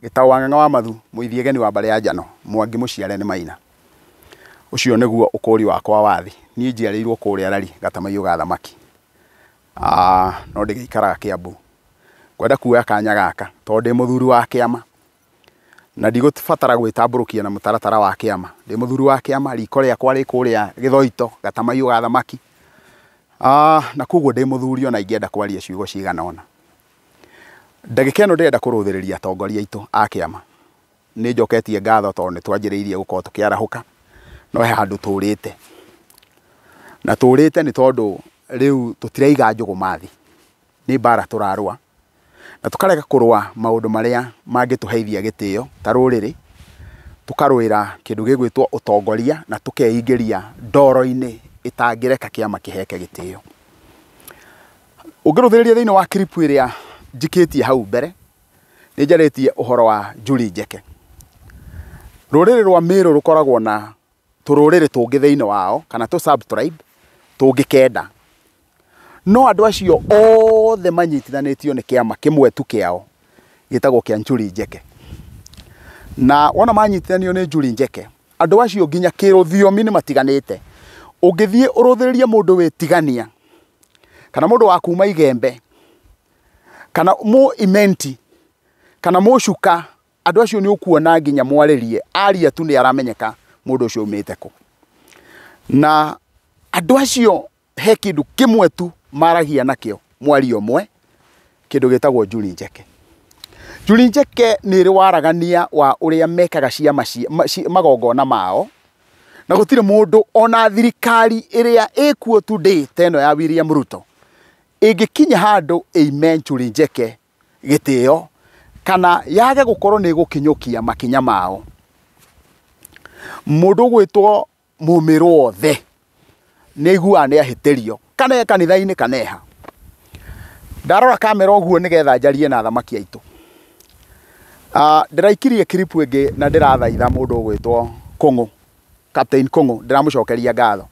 Gĩtaũ wa Ng'ang'a wa Mathu, mũithiegeni wa mbarĩ ya Njano, Mwangi mũciare nĩ Maina. Ũcio nĩguo ũkũri wakwa wa thĩ. Niĩ njiarĩirwo kũrĩa Rari, Gatamaiyũ ga thamaki. No ndĩgĩikaraga Kĩambu. Ngwenda kuoya kanya gaka tondũ ndĩ mũthuri wa kĩama na ndigũbatara gwĩtambũrũkia na mũtaratara wa kĩama. Ndĩ mũthuri wa kĩama, riko rĩakwa rĩ kũrĩa Gĩthoito, Gatamaiyũ ga thamaki. Na koguo ndĩ mũthuri ona ingĩenda kwaria ciugo cigana ũna. Ndagĩka ĩno ndĩrenda kũrũthĩrĩria atongoria aitũ a kĩama. Nĩ njoketie ngatho tondũ nĩ twanjĩrĩirie gũkorwo tũkĩarahũka, no he handũ tũrĩte. Na tũrĩte nĩ tondũ rĩu tũtiraiga njũgũma thĩ. Nĩ mbara tũrarũa. Na tũkarega kũrũa maũndũ marĩa mangĩtũheithia gĩtĩo ta rũrĩrĩ, tũkarũĩra kĩndũ gĩgwĩtwo ũtongoria na tũkeingĩria ndoro-inĩ ĩtangĩreka kĩama kĩheke gĩtĩo. Ũngĩrũthĩrĩria thĩinĩ wa clip ĩrĩa njikĩtie hau mbere, nĩ njarĩtie ũhoro wa Njuri Njeke. Rũrĩrĩ rwa Mĩrũ rũkoragwo na tũrũrĩrĩ tũngĩ thĩinĩ wao, kana tũ sub tribe tũngĩ kenda. No andũ acio othe manyitithanĩtio nĩ kĩama kĩmwe tu kĩao, gĩtagwo kĩa Njuri Njeke. Na wona manyitithanio nĩ Njuri Njeke, andũ acio nginya kĩrũthiomi nĩ matiganĩte. Ũngĩthiĩ ũrũthĩrĩrie mũndũ wĩtigania, kana mũndũ wa kuma Igembe, kana mũ Imenti, kana mũcuka, andũ acio nĩ ũkuona nginya mwarĩrie, aria tu nĩ aramenyeka mũndũ ũcio aumĩte kũ. Na andũ acio he kĩndũ kĩmwe tu maragia nakĩo mwario ũmwe, kĩndũ gĩtagwo Njuri Njeke. Njuri Njeke nĩ ĩrĩ waragania wa ũrĩa mekaga ciama magongona mao, na gũtirĩ mũndũ ona thirikari ĩrĩa ĩkuo today ta ĩno ya William Ruto ĩngĩkinya handũ ĩime Njuri Njeke gĩtĩo kana yage gũkorwo nĩ ĩgũkinyũkia makinya mao. Mũndũ ũgwĩtwo Mũmĩrũ wothe nĩ aiguaga nĩ ahĩtĩrio, kana e kanitha-inĩ kana eha. Ndarora kamera ũguo nĩgetha njarie na athamaki aitũ. Ndĩraikirie clip ĩngĩ na ndĩrathaitha mũndũ ũgwĩtwo Kũng'ũ, Captain Kũng'ũ, ndĩramũcokeria ngatho.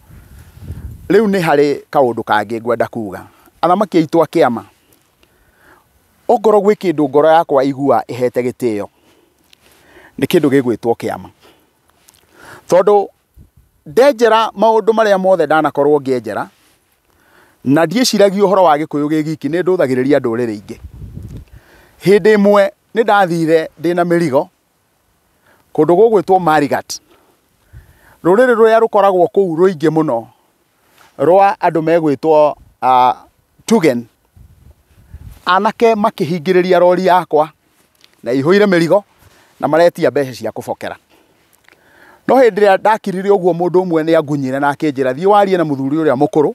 Rĩu nĩ harĩ kaũndũ kangĩ ngwenda kuga. Athamaki aitũ a kĩama, ongorwo gwĩ kĩndũ ngoro yakwa iguaga ĩhete gĩtĩo, nĩ kĩndũ gĩgwĩtwo kĩama. Tondũ ndenjera maũndũ marĩa mothe ndanakorwo ngĩenjera, na ndiĩciragia ũhoro wa Gĩkũyũ gĩ giki, nĩ ndũthagĩrĩria ndũrĩrĩ ingĩ. Hĩndĩ ĩmwe nĩ ndathire ndĩna mĩrigo kũndũ gũgwĩtwo Marigat. Rũrĩrĩ rũrĩa rũkoragwo kũu rũingĩ mũno rwa andũ megwĩtwo Tugen. Anake makĩhingĩrĩria rori yakwa na ihũire mĩrigo na maretia mbeca cia kũbokera. No hĩndĩ ĩrĩa ndakirire ũguo mũndũ ũmwe nĩ angunyire na akĩnjĩra thiĩ warie na mũthuri ũrĩa mũkũrũ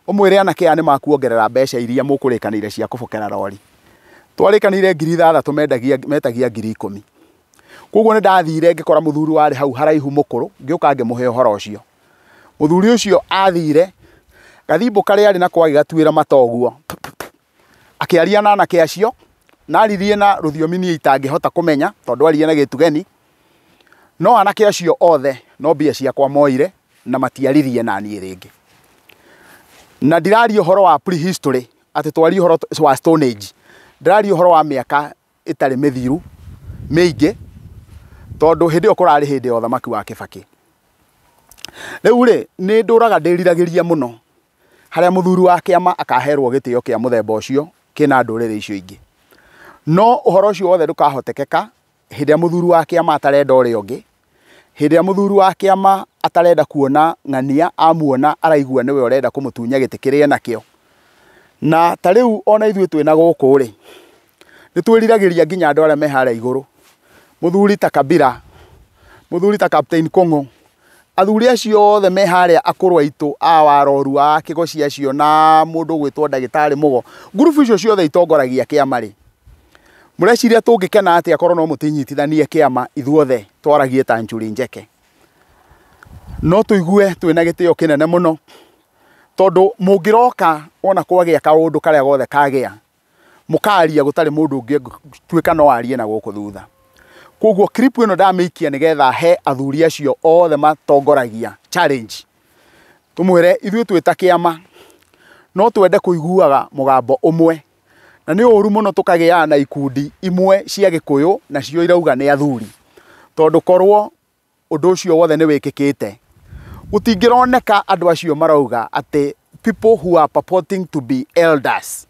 ũmwĩre anake aya nĩ makuongerera mbeca iria mũkũrĩkanĩire cia kũbokera rori. Twarĩkanĩire ngiri ithathatũ metagia ngiri ikũmi. Koguo nĩ ndathire ngĩkora mũthuri warĩ hau haraihu mũkũrũ, ngĩũka ngĩmũhe ũhoro ũcio. Mũthuri ũcio athire gathimbo karĩa arĩ nako agĩgatuĩra mata ũguo. Akĩaria na anake acio, na aririe na rũthiomi niĩ itangĩhota kũmenya tondũ aririe na gĩtugeni. No anake acio othe no mbia ciakwa moire na matiaririe na niĩ rĩngĩ. Na ndiraria ũhoro wa prehistory, atĩ twarie ũhoro wa Stone Age. Ndiraria ũhoro wa mĩaka ĩtarĩ mĩthiru mĩingĩ, tondũ hĩndĩ ĩyo kũrarĩ hĩndĩ ya ũthamaki wa Kĩbakĩ. Rĩu rĩ, nĩ ndũraga ndĩriragĩria mũno harĩa mũthuri wa kĩama akaherwo gĩtĩo kĩa mũthemba ũcio kĩna ndũrĩrĩ icio ingĩ. No ũhoro ũcio wothe ndũkahotekeka hĩndĩ ĩrĩa mũthuri wa kĩama atarenda ũrĩa ũngĩ, hĩndĩ ĩrĩa mũthuri wa kĩama atarenda kuona ng'ania, amuona araigua nĩwe ũrenda kũmũtunya gĩtĩ kĩrĩa enakĩo. Na ta rĩu ona ithuĩ twĩna gũkũ rĩ, nĩ twĩriragĩria nginya andũ arĩa me harĩa igũrũ. Mũthuri ta Kabila, mũthuri ta Captain Kũng'ũ, athuri acio othe me harĩa akũrũ aitũ a Waroru, a Kĩgoci acio na mũndũ ũgwĩtwo ndagĩtarĩ Mũgo, ngurubu icio ciothe itongoragia kĩama rĩ, mũreciria tũngĩkena atĩa korwo no mũtinyitithanie kĩama ithuothe twaragie ta Njuri Njeke? No tũigue twĩna gĩtĩo kĩnene mũno, tondũ mũngĩroka wona kwagĩa kaũndũ karĩa gothe kagĩa, mũkaria gũtarĩ mũndũ ũngĩ tuĩka no arie na gũkũ thutha. Koguo clip ĩno ndamĩikia nĩgetha he athuri acio othe matongoragia challenge. Tũmwĩre ithuĩ twĩ ta kĩama no twende kũiguaga mũgambo ũmwe, Na nĩ ũru mũno tũkagĩaga na ikundi imwe cia Gĩkũyũ nacio irauga nĩ athuri, tondũ korwo ũndũ ũcio wothe nĩ wĩkĩkĩte gũtingĩroneka andũ acio marauga atĩ people who are purporting to be elders.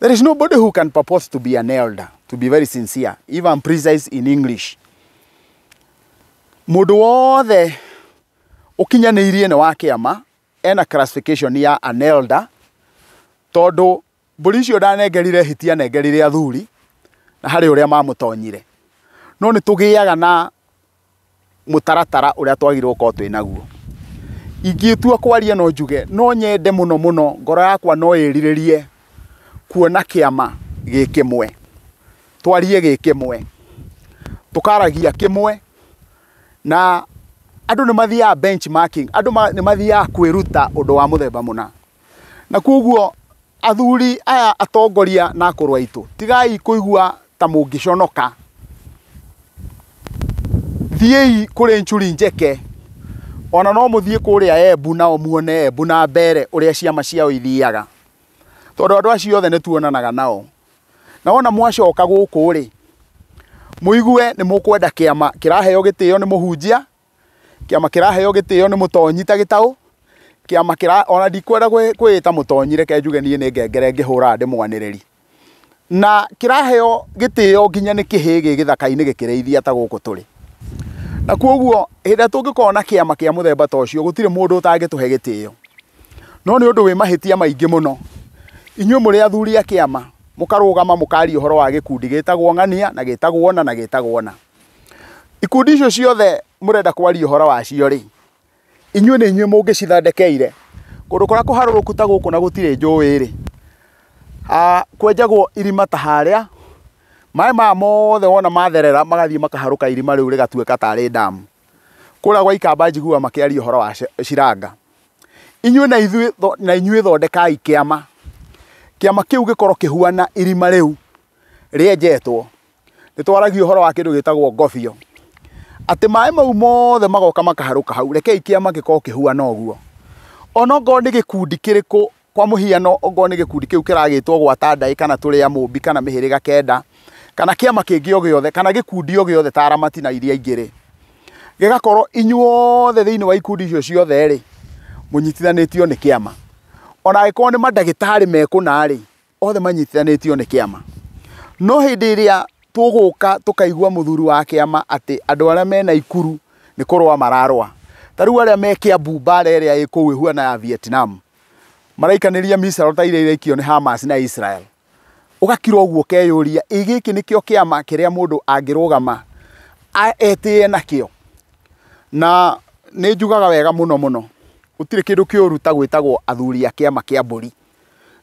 There is nobody who can purport to be an elder, to be very sincere, even precise in English. Mũndũ wothe ũkinyanĩirie nĩ wa kĩama ena classification ya an elder, tondũ mbũri icio ndanengerire hiti anengerire athuri na harĩ ũrĩa mamũtonyire. No nĩ tũgĩaga na mũtaratara ũrĩa twagĩrĩirwo gũkorwo twĩ naguo. Ingĩtua kwaria no njuge no nyende mũno mũno, ngoro yakwa no ĩrirĩrie kuona kĩama gĩ kĩmwe, twarie gĩ kĩmwe, tũkaragia kĩmwe, na andũ nĩ mathiaga benchmarking, andũ nĩ mathiaga kwĩruta ũndũ wa mũthemba mũna. Na koguo athuri aya atongoria na akũrũ aitũ, tigai kũigua ta mũngĩconoka. Thiĩi kũrĩ Ncuri Njeke, ona no mũthiĩ kũrĩa Embu nao muone Embu na Mbere ũrĩa ciama ciao ithiaga, tondũ andũ acio othe nĩ tuonanaga nao. Na wona mwacoka gũkũ rĩ, mũigue nĩ mũkwenda kĩama kĩraheo gĩtĩo nĩ mũhunjia, kĩama kĩraheo gĩtĩo nĩ mũtonyi ta gĩtaũ, kĩama kĩra, ona ndikwenda kwĩĩta mũtonyi, reke njuge niĩ nĩ ngengere ngĩhũraga ndĩ mwanĩrĩri. Na kĩraheo gĩtĩo nginya nĩ kĩhĩ gĩ gĩthaka-inĩ gĩkĩrĩithia ta gũkũ tũrĩ. Na koguo hĩndĩ ĩrĩa tũngĩkorwo na kĩama kĩa mũthemba ta ũcio, gũtirĩ mũndũ ũtangĩtũhe gĩtĩo. No nĩ ũndũ wĩ mahĩtia maingĩ mũno, inyuĩ mũrĩ athuri a kĩama mũkarũgama mũkaria ũhoro wa gĩkundi gĩtagwo ng'ania na gĩtagwo na na gĩtagwo na. Ikundi icio ciothe mũrenda kwaria ũhoro wacio rĩ, inyuĩ nĩ inyuĩ mũngĩcithondekeire. Kũndũ kũrĩa kũharũrũku ta gũkũ na gũtirĩ njũĩ rĩ, kwenjagwo irima ta harĩa, maĩ maya mothe wona matherera magathiĩ makaharũka irima rĩu rĩgatuĩka tarĩ damu. Kũrĩa gwa Ikamba njiguaga makĩaria ũhoro wa ciranga. Inyuĩ na ithuĩ na inyuĩ thondekai kĩama. Kĩama kĩu gĩkorwo kĩhuana irima rĩu rĩenjetwo. Nĩ twaragia ũhoro wa kĩndũ gĩtagwo ngobio, atĩ maĩ mau mothe magoka makaharũka hau. Rekei kĩama gĩkorwo kĩhuana ũguo. Ona ongorwo nĩ gĩkundi kĩrĩkũ, kwa mũhiano ongorwo nĩ gĩkundi kĩu kĩragĩtwo gwata ndaĩ kana tũrĩ a mũmbi kana mĩhĩrĩga kenda, kana kĩama kĩngĩ o gĩothe kana gĩkundi o gĩothe ta aramati na iria ingĩ rĩ, gĩgakorwo inyuothe thĩinĩ wa ikundi icio ciothe rĩ, mũnyitithanĩtio nĩ kĩama. Ona angĩkorwo nĩ mandagĩtarĩ mekũna rĩ, othe manyitithanĩtio nĩ kĩama. No hĩndĩ ĩrĩa tũgũka tũkaigua mũthuri wa kĩama atĩ andũ arĩa mena ikuru nĩ kũrũa mararũa, ta rĩu arĩa me Kiambu mbara ĩrĩa ĩ kũu ĩhuana ya Vietnam, maraikanĩria missile ta iria iraikio nĩ Hamas na Israel. Ũgakira ũguo ũkeyũria, ĩ gĩkĩ nĩkĩo kĩama kĩrĩa mũndũ angĩrũgama etĩe nakĩo? Na nĩ njugaga wega mũno mũno, gũtirĩ kĩndũ kĩũru ta gwĩtagwo athuri a kĩama kĩa mbũri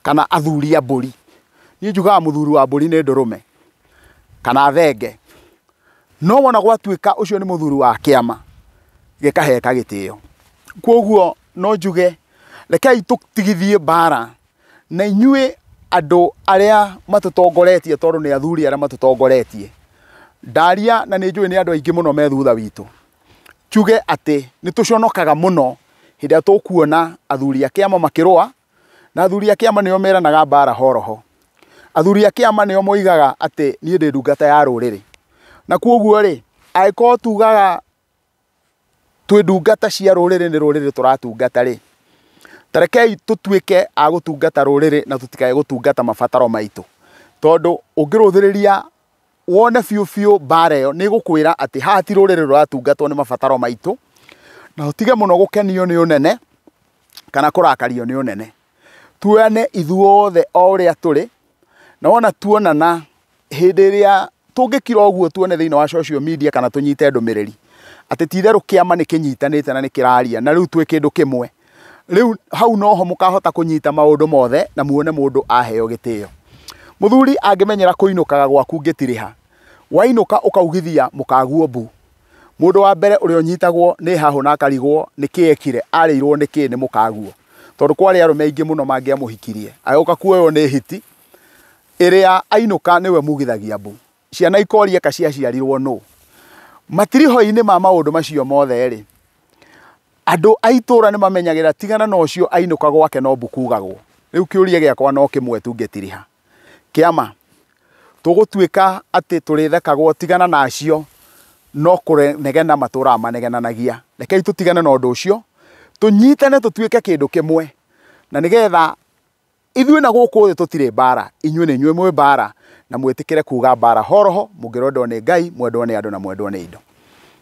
kana athuri a mbũri. Niĩ njugaga mũthuri wa mbũri nĩ ndũrũme kana thenge. No wona gwatuĩka ũcio nĩ mũthuri wa kĩama, gĩkaheka gĩtĩo. Koguo no njuge rekei tũtigithie mbara na inyuĩ andũ arĩa matũtongoretie, tondũ nĩ athuri arĩa matũtongoretie. Ndaria na nĩ njũĩ nĩ andũ aingĩ mũno me thutha witũ. Njuge atĩ nĩ tũconokaga mũno hĩndĩ ĩrĩa tũkuona athuri a kĩama makĩrũa, na athuri a kĩama nĩo meranaga mbara horoho. Athuri a kĩama nĩo moigaga atĩ niĩ ndĩ ndungata ya rũrĩrĩ. Na koguo rĩ, angĩkorwo tugaga twĩ ndungata cia rũrĩrĩ, nĩ rũrĩrĩ tũratungata rĩ, ta rekei tũtuĩke a gũtungata rũrĩrĩ na tũtikae gũtungata mabataro maitũ. Tondũ ũngĩrũthĩrĩria wone biũ biũ mbara ĩyo nĩ ĩgũkwĩra atĩ haha ti rũrĩrĩ rũratungatwo nĩ mabataro maitũ, na ũtige mũno gũkenio nĩ ũnene kana kũrakario nĩ ũnene. Tuoyane ithuothe o ũrĩa tũrĩ, na wona tuonana hĩndĩ ĩrĩa tũngĩkira ũguo tuone thĩinĩ wa social media kana tũnyite ndũmĩrĩri atĩ ti itherũ kĩama nĩ kĩnyitanĩte na nĩ kĩraria na rĩu twĩ kĩndũ kĩmwe, rĩu hau noho mũkahota kũnyita maũndũ mothe na muone mũndũ aheo gĩtĩo. Mũthuri angĩmenyera kũinũkaga gwaku ngĩtirĩha, wainũka ũkaugithia mũkaguo mbu. Mũndũ wa mbere ũrĩa ũnyitagwo nĩ hahũ na akarigwo nĩ kĩ ekire, arĩirwo nĩ kĩ nĩ mũkaguo. Tondũ kwarĩ arũme aingĩ mũno mangĩamũhikirie, agĩũka kuoywo nĩ hiti ĩrĩa ainũka nĩwe mugithagia mbu. Ciana ikoria ka ciaciarirwo nũ. Matiriho-inĩ ma maũndũ macio mothe rĩ, andũ a itũra nĩ mamenyagĩra tigana na ũcio ainũka gwake no mbu kugagwo. Rĩu kĩũria gĩakwa no kĩmwe tu ngĩtiriha. Kĩama tũgũtuĩka atĩ tũrĩthekagwo tigana na acio no kũnegena matũraga manegenanagia. Rekei tũtigane na ũndũ ũcio, tũnyitane tũtuĩke kĩndũ kĩmwe, na nĩgetha ithuĩ na gũkũ thĩ tũtirĩ mbara, inyuĩ nĩ inyuĩ mwĩ mbara, na mwĩtĩkĩre kuga mbara horoho, mũngĩrendwo nĩ Ngai, mwendwo nĩ andũ na mwendwo nĩ indo.